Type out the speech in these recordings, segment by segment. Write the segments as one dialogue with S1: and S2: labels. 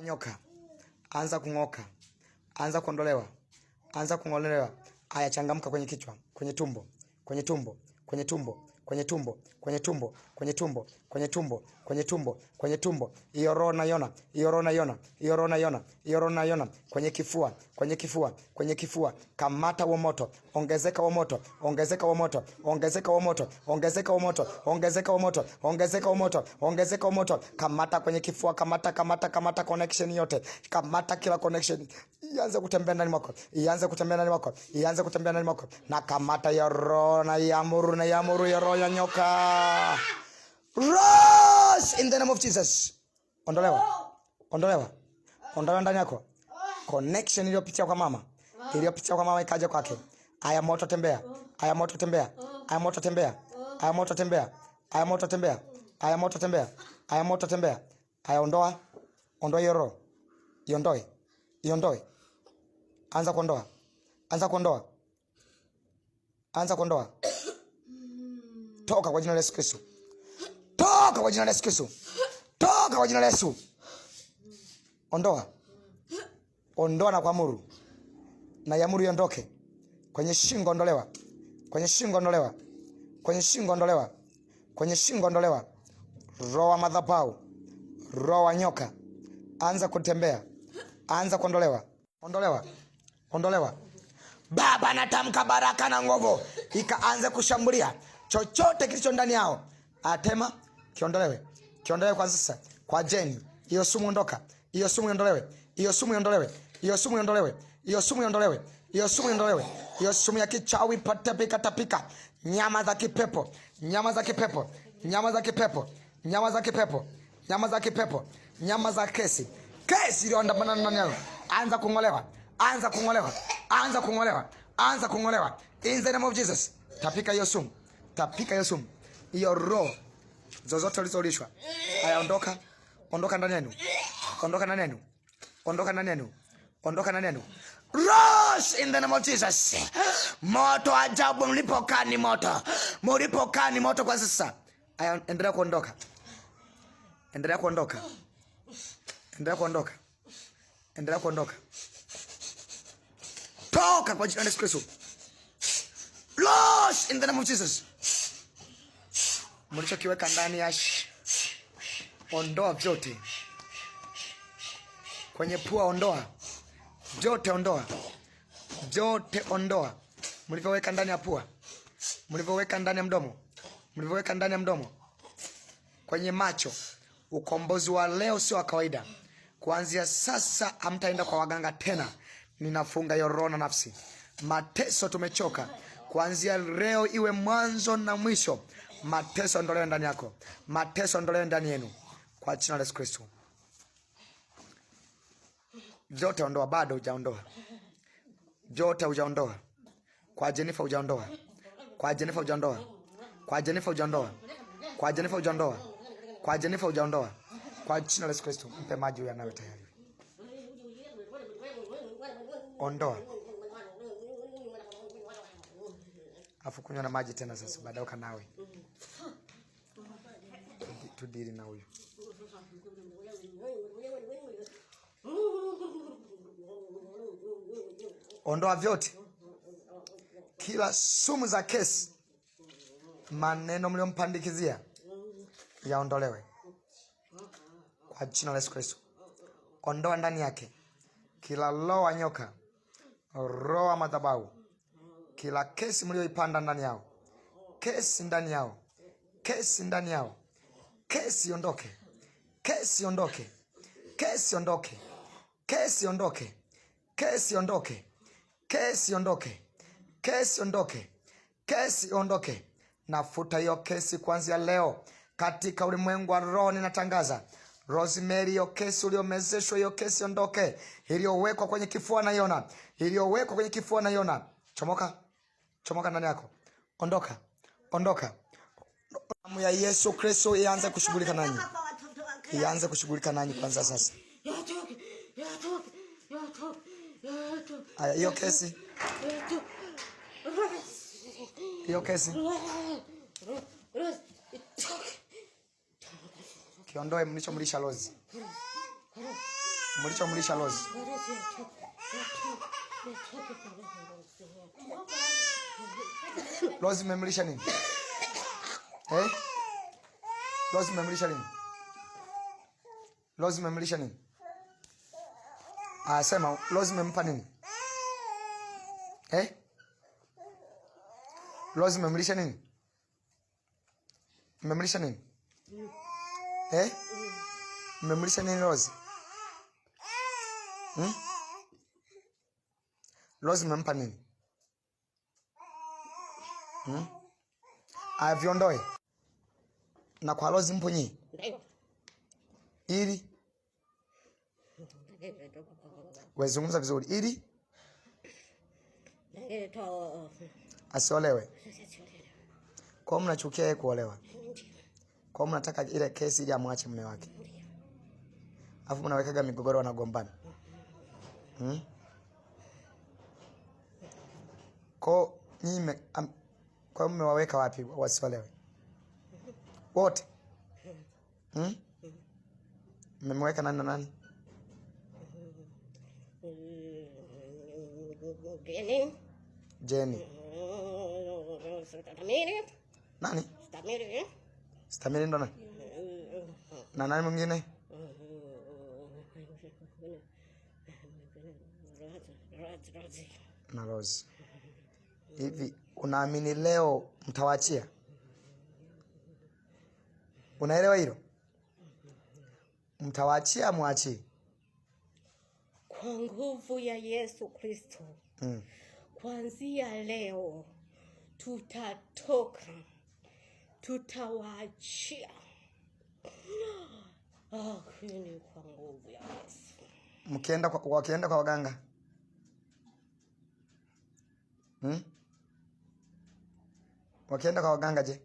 S1: Nyoka anza kung'oka, anza kuondolewa, anza kung'olewa. Aya, changamka kwenye kichwa, kwenye tumbo, kwenye tumbo, kwenye tumbo, kwenye tumbo, kwenye tumbo, kwenye tumbo, kwenye tumbo, kwenye tumbo, kwenye tumbo. Hiyo roho naiona, hiyo roho naiona, hiyo roho naiona, hiyo roho naiona kwenye kifua, kwenye kifua, kwenye kifua. Kamata huo moto, ongezeka huo moto, ongezeka huo moto, ongezeka huo moto, ongezeka huo moto, ongezeka huo moto, ongezeka huo moto, ongezeka huo moto. Kamata kwenye kifua, kamata, kamata, kamata connection yote, kamata kila connection ianze kutembea ndani mwako, ianze kutembea ndani mwako, ianze kutembea ndani mwako. Na kamata hiyo roho na iamuru, na iamuru hiyo roho ya nyoka. Rise in the name of Jesus. Ondolewa, ondolewa, ondolewa ndani yako. Connection iliyopitia kwa mama, iliyopitia kwa mama ikaja kwake. Aya, moto tembea, aya moto tembea, aya moto tembea, aya moto tembea, aya moto tembea, aya moto tembea, aya moto tembea. Aya, ondoa, ondoa hiyo roho, iondoe, iondoe. Anza kuondoa, anza kuondoa, anza kuondoa. Toka kwa jina la Yesu Kristo, toka kwa jina la Yesu Kristo, toka kwa jina la Yesu. Ondoa, ondoa na kuamuru, na iamuru iondoke kwenye shingo, ondolewa kwenye shingo, ondolewa kwenye shingo, ondolewa kwenye shingo, ondolewa. Roho wa madhabahu, roho wa nyoka, anza kutembea, anza kuondolewa, ondolewa, ondolewa. Baba, natamka baraka na nguvu ikaanze kushambulia chochote kilicho ndani yao. Atema kiondolewe, kiondolewe kwa sasa, kwa jeni hiyo sumu ondoka, hiyo sumu iondolewe, hiyo sumu iondolewe, hiyo sumu iondolewe, hiyo sumu iondolewe, hiyo sumu iondolewe, hiyo sumu ya kichawi patapika tapika, nyama za kipepo, nyama za kipepo, nyama za kipepo, nyama za kipepo, nyama za kipepo, nyama za kesi, kesi iliyoandamana ndani yao, anza kung'olewa, anza kung'olewa, anza kung'olewa, anza kung'olewa in the name of Jesus. Tapika hiyo sumu, tapika hiyo sumu, hiyo roho zozote ulizolishwa. Haya, ondoka, ondoka ndani yenu, ondoka ndani yenu, ondoka ndani yenu, ondoka ndani yenu. Rush in the name of Jesus. Moto ajabu, mlipokaa ni moto, mlipokaa ni moto kwa sasa. Haya, endelea kuondoka, endelea kuondoka, endelea kuondoka, endelea kuondoka. Toka kwa jina la Yesu Kristo. Rush in the name of Jesus. Mlichokiweka ndani ya ondoa vyote kwenye pua, ondoa vyote, ondoa vyote, ondoa mlivyoweka ndani ya pua, mlivyoweka ndani ya mdomo, mlivyoweka ndani ya mdomo, kwenye macho. Ukombozi wa leo sio wa kawaida. Kuanzia sasa hamtaenda kwa waganga tena. Ninafunga hiyo roho na nafsi. Mateso tumechoka. Kuanzia leo iwe mwanzo na mwisho. Mateso ondolewe ndani yako, mateso ondolewe ndani yenu, kwa jina la Yesu Kristo. Vyote ondoa, bado hujaondoa. Vyote hujaondoa. Kwa Jennifer hujaondoa. Kwa Jennifer hujaondoa. Kwa Jennifer hujaondoa. Kwa Jennifer hujaondoa. Kwa Jennifer hujaondoa. Kwa jina la Yesu Kristo, mpe maji huyu anawe tayari. Ondoa. Afu kunywa na maji tena sasa, baadaye ukanawe. Tudili na huyu. Ondoa vyote, kila sumu za kesi, maneno mliompandikizia yaondolewe kwa jina la Yesu Kristo. Ondoa ndani yake kila roho wa nyoka, roho wa madhabahu, kila kesi mlioipanda ndani yao, kesi ndani yao, kesi ndani yao, kesi ondoke, kesi ondoke, kesi ondoke, kesi ondoke, kesi ondoke, kesi ondoke, kesi ondoke, kesi ondoke. Nafuta hiyo kesi kuanzia leo katika ulimwengu wa roho. Ninatangaza Rosemary, hiyo kesi uliomezeshwa, hiyo kesi ondoke, iliyowekwa kwenye kifua naiona, iliyowekwa kwenye kifua naiona. Chomoka, chomoka ndani yako, ondoka, ondoka. Damu ya Yesu Kristo ianze kushughulika nanyi, ianze kushughulika nanyi kwanza sasa. Aya, hiyo kesi, hiyo kesi kiondoe mlichomlisha Rozi, Mlichomlisha Rose. Rose mmemlisha nini? Eh? Rose mmemlisha nini? Rose mmemlisha nini? Ah, sema Rose mmempa nini? Eh? Rose mmemlisha nini? Mmemlisha nini? Eh? Mmemlisha nini Rose? Hmm? Rose mmempa nini? Hmm? Aviondoe. Na kwa Rose mpo nyinyi? Ili wezungumza vizuri ili asiolewe. Kwa hiyo mnachukia yeye kuolewa. Kwa hiyo mnataka ile kesi ili amwache mume wake. Alafu mnawekaga migogoro wanagombana. Hmm? Kwa nyinyi kwa hiyo mmewaweka wapi wasiolewe? Wote. Hmm? Mmemweka nani na nani?
S2: Jenny.
S1: Jenny.
S2: Stamiri.
S1: Nani?
S2: Stamiri.
S1: Stamiri ndo nani? Na nani mwingine? Na Rose. Hivi unaamini leo mtawaachia? Unaelewa hilo? Mtawaachia mwachie?
S2: Kwa nguvu ya Yesu Kristo. Kuanzia leo tutatoka, tutawaachia. Lakini kwa nguvu ya Yesu.
S1: Mkienda kwa, wakienda kwa waganga? Hmm? Wakienda kwa waganga je?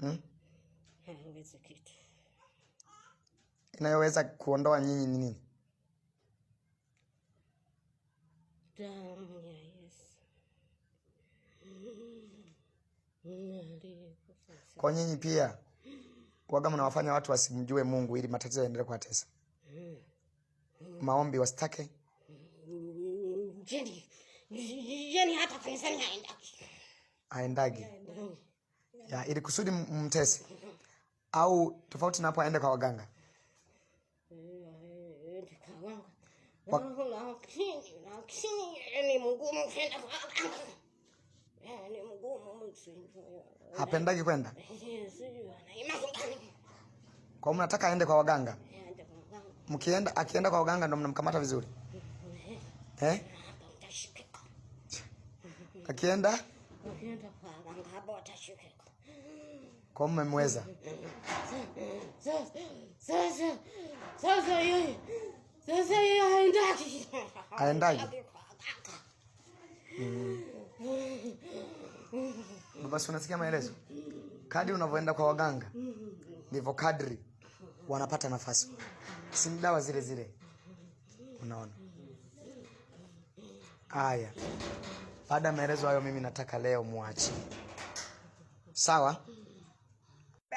S1: Hmm?
S2: Haiwezi kitu.
S1: Inayoweza kuondoa nyinyi ni nini?
S2: Damu ya Yesu.
S1: Kwa nyinyi pia waga mnawafanya watu wasimjue Mungu ili matatizo yaendelee kuwatesa. Maombi wasitake.
S2: Jeni, Jeni hata kanisani haendagi.
S1: Haendagi. Ya, ili kusudi mtese. Au tofauti na hapo aende kwa waganga.
S2: Lakini ni mgumu kwenda kwa waganga. Ni mgumu.
S1: Hapendagi kwenda?
S2: Ana imani gani?
S1: Kwa hiyo mnataka aende kwa waganga?
S2: Aende kwa waganga.
S1: Mkienda, akienda kwa waganga ndo mnamkamata vizuri? Eh?
S2: Hapo mtashikika.
S1: Akienda?
S2: Akienda kwa waganga hapo atashikika.
S1: Kwa hiyo mmemweza.
S2: Sasa yeye. Sasa yeye haendagi.
S1: Haendagi? Baba, si unasikia maelezo? Kadri unavyoenda kwa waganga ndivyo kadri wanapata nafasi. Si ni dawa zile zile. Unaona? Haya. Baada ya maelezo hayo, mimi nataka leo muache. Sawa?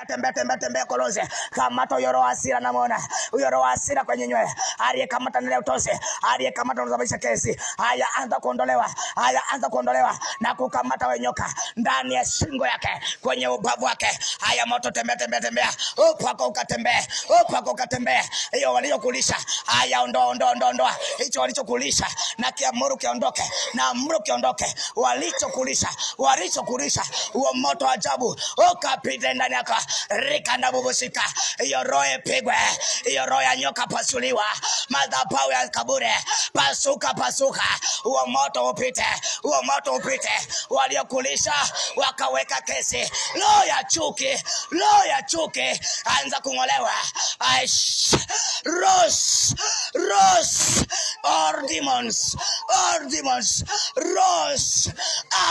S1: Tembea, tembea, tembea koloze. Kamata huyo roho hasira, namuona. Huyo roho hasira kwenye nywele. Aliyekamata nile utose. Aliyekamata unasababisha kesi. Haya, anza kuondolewa. Haya, anza kuondolewa na kukamata wewe nyoka ndani ya shingo yake, kwenye ubavu wake. Haya, moto, tembea, tembea, tembea. Upako ukatembee. Upako ukatembee. Hiyo waliokulisha. Haya, ondoa, ondoa, ondoa, ondoa. Hicho walichokulisha na kiamuru kiondoke. Na amuru kiondoke. Walichokulisha, walichokulisha. Huo moto ajabu ukapite ndani yako. Rika na bubusika. Hiyo roho ipigwe. Hiyo roho ya nyoka pasuliwa. Madhabahu ya kaburi pasuka, pasuka. Huo moto upite. Huo moto upite. Waliokulisha wakaweka kesi. Roho ya chuki, roho ya chuki anza kung'olewa. Aish. Rose, rose, all demons, all demons, rose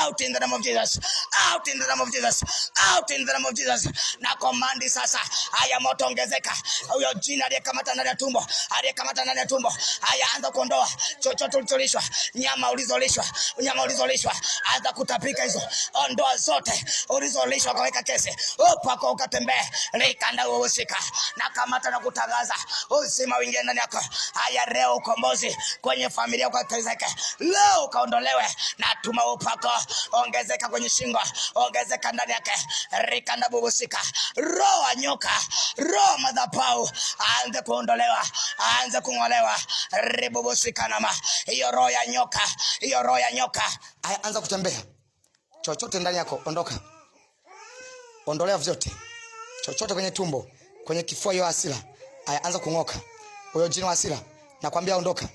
S1: out in the name of Jesus. Out in the name of Jesus. Out in the name of Jesus. Na komandi sasa. Haya, moto ongezeka. Huyo jini aliyekamata ndani ya tumbo, aliyekamata ndani ya tumbo. Haya, anza kuondoa chochote ulicholishwa, nyama ulizolishwa, nyama ulizolishwa, anza kutapika hizo. Ondoa zote ulizolishwa, kaweka kesi. Upako ukatembee, likanda uhusika. Na kamata na kutangaza uzima uingie ndani yako. Haya, leo ukombozi kwenye familia ukaongezeke, leo ukaondolewe. Na tuma upako ongezeka kwenye shingo, ongezeka ndani yake, rikanda bubusika. Roho wa nyoka, roho madhabahu aanze kuondolewa, aanze kung'olewa, ribubusika nama hiyo roho ya nyoka, hiyo roho ya nyoka. Haya, anza kutembea, chochote ndani yako ondoka, ondolea vyote, chochote kwenye tumbo, kwenye kifua, hiyo hasira. Haya, anza kung'oka huyo jini wa hasira, nakwambia ondoka.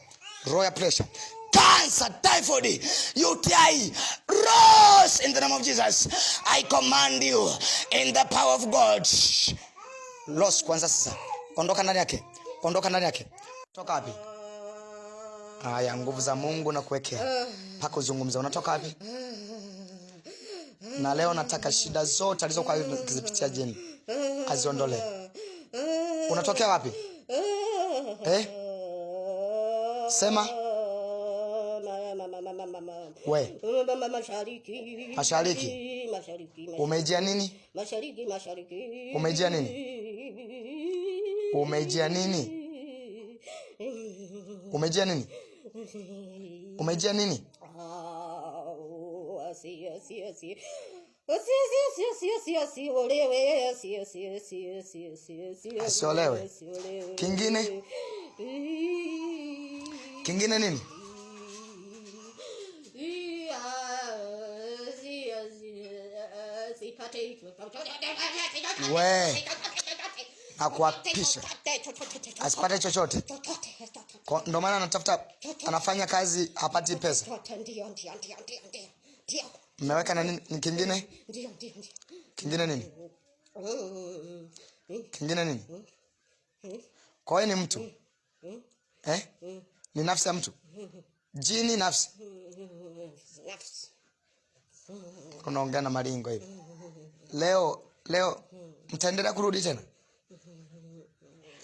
S1: Roho ya pressure, cancer, typhoid, UTI, rose in the name of Jesus. I command you in the power of God. Los kwanza sasa, ondoka ndani yake, ondoka ndani yake. Toka wapi? Haya, nguvu za Mungu na kuwekea mpaka uzungumze. Unatoka wapi? Na leo nataka shida zote alizokuwa akizipitia jini aziondolee. Unatokea wapi? Eh? Sema. We.
S2: Mashariki.
S1: Mashariki.
S2: Mashariki.
S1: Umejia nini?
S2: Mashariki, mashariki.
S1: Umejia nini? Umejia nini? Umejia nini? Umejia nini?
S2: Asi, asi, asi. Asi, asi, asi, asi, asi, olewe, asi, asi, asi, asi, asi, asi,
S1: Asiolewe.
S2: asiolewe.
S1: Kingine? Kingine nini?
S2: Asi, asi, asipate
S1: We. Nakuapisha. Asipate chochote. Ndio maana anatafuta, anafanya kazi hapati pesa.
S2: Ndio, ndio, ndio, ndio, ndio. Ndio.
S1: Mmeweka na nini kingine?
S2: Ndio, ndio, ndio.
S1: Kingine nini? Kingine nini? Kwa hiyo ni mtu. Eh? Ni nafsi ya mtu. Jini nafsi.
S2: Nafsi.
S1: Unaongea na maringo hivi. Leo leo mtaendelea kurudi tena?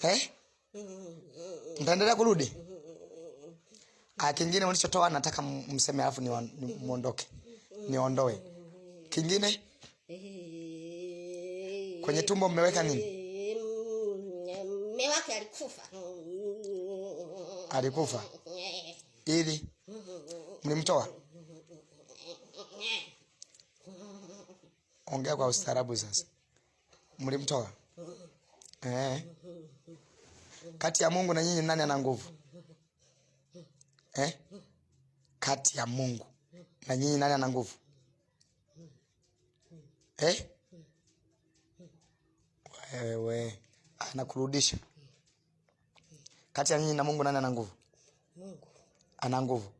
S1: Eh? Mtaendelea kurudi? Ah, kingine mlichotoa nataka mseme alafu ni muondoke. Niondoe. Kingine? Kwenye tumbo mmeweka nini?
S2: Mume wake alikufa.
S1: Alikufa. Ili mlimtoa? Ongea kwa ustaarabu sasa. Mlimtoa? Eh. Kati ya Mungu na nyinyi nani ana nguvu? Eh? Kati ya Mungu na nyinyi nani ana nguvu? Eh? Wewe anakurudisha. Kati ya nyinyi na Mungu nani ana nguvu?
S2: Mungu.
S1: Ana nguvu.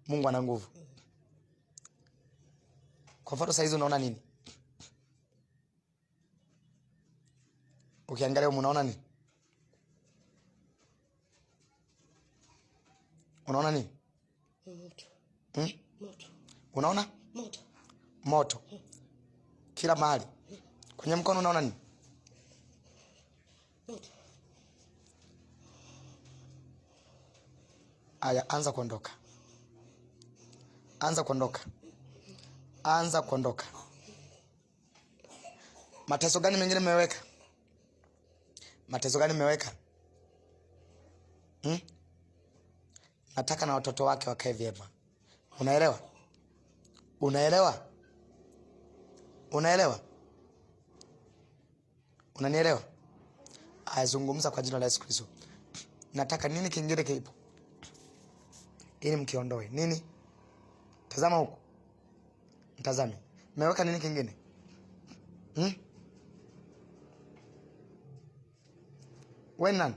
S1: Mungu ana nguvu. Kwa mfano saa hizi unaona nini? Ukiangalia humu unaona nini? Unaona nini?
S2: Moto.
S1: Hmm?
S2: Moto.
S1: Unaona?
S2: Moto.
S1: Moto. Kila mahali. Kwenye mkono unaona nini?
S2: Moto.
S1: Aya, anza kuondoka. Anza kuondoka. Anza kuondoka. Mateso gani mengine mmeweka? Mateso gani mmeweka? Hmm? Nataka na watoto wake wakae vyema. Unaelewa? Unaelewa? Unaelewa? Unanielewa? Aya, zungumza kwa jina la Yesu Kristo. Nataka nini kingine kipo? Ili mkiondoe. Nini? Tazama huku. Mtazame. Mmeweka nini kingine? Hmm? Wewe nani?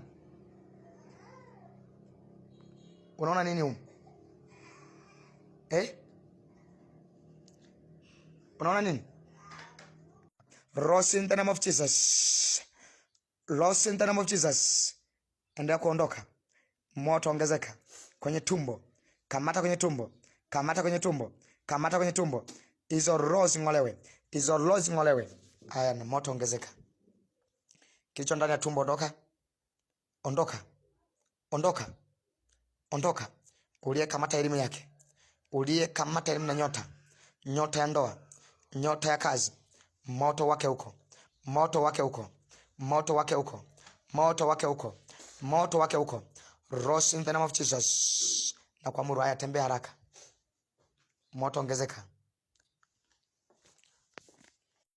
S1: Unaona nini humu? Eh? Unaona nini? Rose in the name of Jesus. Rose in the name of Jesus. Endelea kuondoka. Moto ongezeka kwenye tumbo. Kamata kwenye tumbo. Kamata kwenye tumbo. Kamata kwenye tumbo. Hizo roho zing'olewe, hizo roho zing'olewe. Haya, na moto ongezeka. Kilicho ndani ya tumbo, ondoka, ondoka, ondoka, ondoka. Uliyekamata elimu yake, uliyekamata elimu na nyota, nyota ya ndoa, nyota ya kazi, moto wake huko, moto wake huko, moto wake huko, moto wake huko, moto wake huko. Rose in the name of Jesus. Na kuamuru, haya, tembea haraka, moto ongezeka.